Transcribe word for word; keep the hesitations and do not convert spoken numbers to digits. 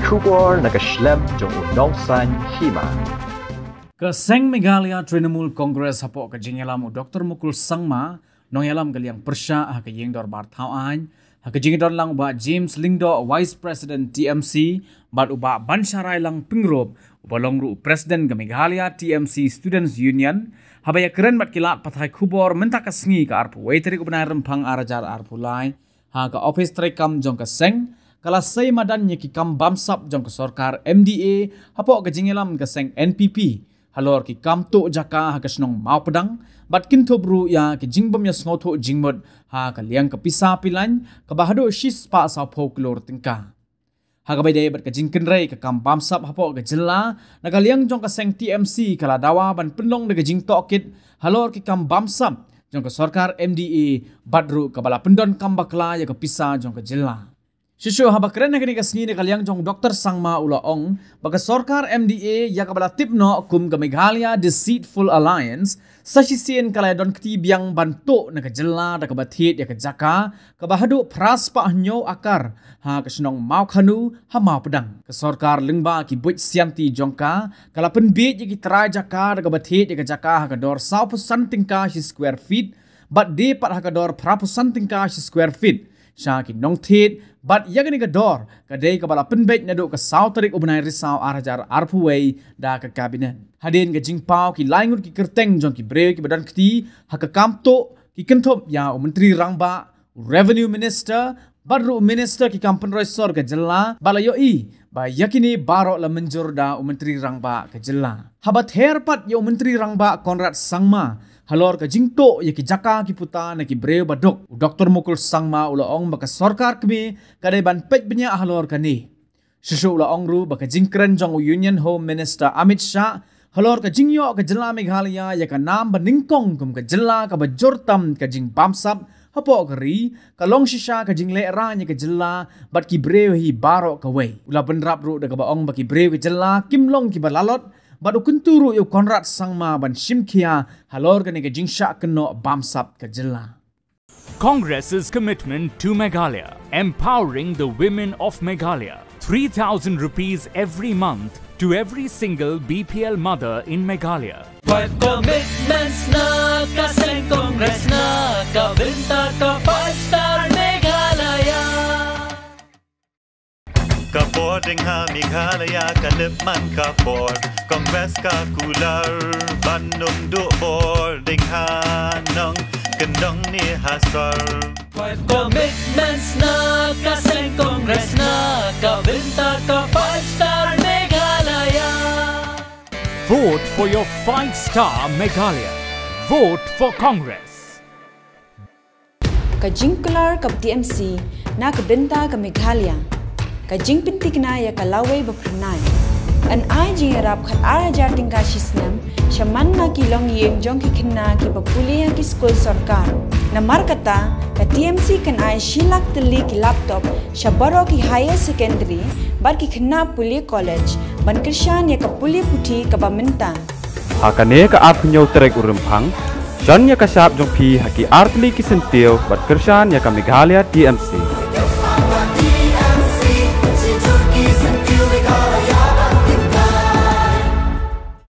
Khubor na ka shlem jong u Nongsaiñ Hima. Ka seng Meghalaya Trinamool Congress hapoh ka jingïalam u Doktor Mukul Sangma, nongïalam ka liang pyrshah ha ka ïing dorbar thaw aiñ, ha ka jingdon lang u Bah James Lyngdoh, Vice President T M C, bad u Bah Bansharai Langpyngrope, uba long ruh u President ka Meghalaya T M C Students Union, haba ïakren bad ki lad pathai khubor mynta ka sngi ka arphew wei tarik u bnai Rymphang ar hajar arphew lai, ha ka ophis treikam jong ka seng, ka la sei madan ïa ki kam bamsap jong ka sorkar M D A, hapoh ka jingïalam ka seng N P P, halor ki kam tuh jaka ha ka shnong Mawpdang, bad kynthup ruh ïa ki jingbym ïasngewthuh jingmut ha ka liang ka pisa pilan, kaba haduh shispah sawphew klur tyngka. Ha kaba ïadei bad ka jingkynrei ka kam bamsap hapoh ka jylla, na ka liang jong ka seng T M C ka la dawa ban pynlong da ka jingtohkit halor ki kam bamsap jong ka sorkar M D A, bad ruh kaba la pyndonkam bakla ïa ka pisa jong ka jylla. Shuh shuh haba kren ha kane ka sngi na ka liang jong u Doktor Sangma u la ong ba ka sorkar M D A ïa kaba la tip noh kum ka Meghalaya Deceitful Alliance, sa shisien ka la ïadon kti biang ban tuh na ka jylla da kaba thied ïa ka jaka kaba haduh phra spah hynñiew akar ha ka shnong Mawkhanu ha Mawpdang. Ka sorkar lyngba ki buit sianti jong ka, ka la pynbiej ïa ki trai jaka da kaba thied ïa ka jaka ha ka dor sawphew san tyngka shi square feet, bad die pat ha ka dor phraphew san tyngka shi square feet sha ki nongthied, bad ïa kane ka dor ka dei kaba la pynbeit naduh ka saw tarik u bnai Risaw ar hajar arphew wei da ka Cabinet. Hadien ka jingpaw ki lai ngut ki kyrteng jong ki briew kiba don kti ha ka kam tuh, ki kynthup ïa u Myntri Rangbah, u Revenue Minister, bad ruh u Minister ki kam pynroi sor ka jylla, ba la ïohi ba ïa kine baroh la mynjur da u Myntri Rangbah ka jylla. Haba ther pat ïa u Myntri Rangbah Conrad Sangma halor ka jingtuh ïa ki jaka ki puta na ki briew baduk, u Doktor Mukul Sangma u la ong ba ka sorkar kmie ka dei ban peit bniah halor kane. Shuh shuh u la ong ruh ba ka jingkren jong u Union Home Minister Amit Shah halor ka jingïoh ka jylla Meghalaya ïa ka nam ba nyngkong kum ka jylla kaba jur tam ka jingbamsap hapoh ka ri, ka long shisha ka jinglehrain ïa ka jylla bad ki briew hi baroh kawei. U la bynrap ruh da kaba ong ba ki briew ka jylla kim long kiba lalot, bad u kyntu ruh ïa u Conrad Sangma ban shim khia halor kane ka jingshah kynnoh bamsap ka jylla. Congress's commitment to Meghalaya, empowering the women of Meghalaya. Three thousand rupees every month to every single B P L mother in Meghalaya. Five commitments na ka seng Congress na ka bynta ka five star Meghalaya. Ka bor ding ha Meghalaya ka lip man ka bor. Congress ka kular ban ym duh bor ding ha nongkyndong ne ha sor. Five commitments na ka seng Congress na ka bynta ka five star Meghalaya. Vote for your five star Meghalaya. Vote for Congress. Ka jingkular ka T M C na ka bynta ka Meghalaya. Ka jingpynthikna ïa ka lawei ba phyrnai. Yn ai jingïarap khatar hajar tyngka shi snem sha man la ki longïing jong ki khynnah kiba pule ha ki skul sorkar. Namar kata, ka T M C kan ai shi lak tylli ki laptop sha baroh ki higher secondary bad ki khynnah pule college ban kyrshan ïa ka pule puthi kaba mynta. Ha kane ka arphew hynñiew tarik u Rymphang, shon ïa ka shap jong phi ha ki artylli ki syntiew bad kyrshan ïa ka Meghalaya T M C.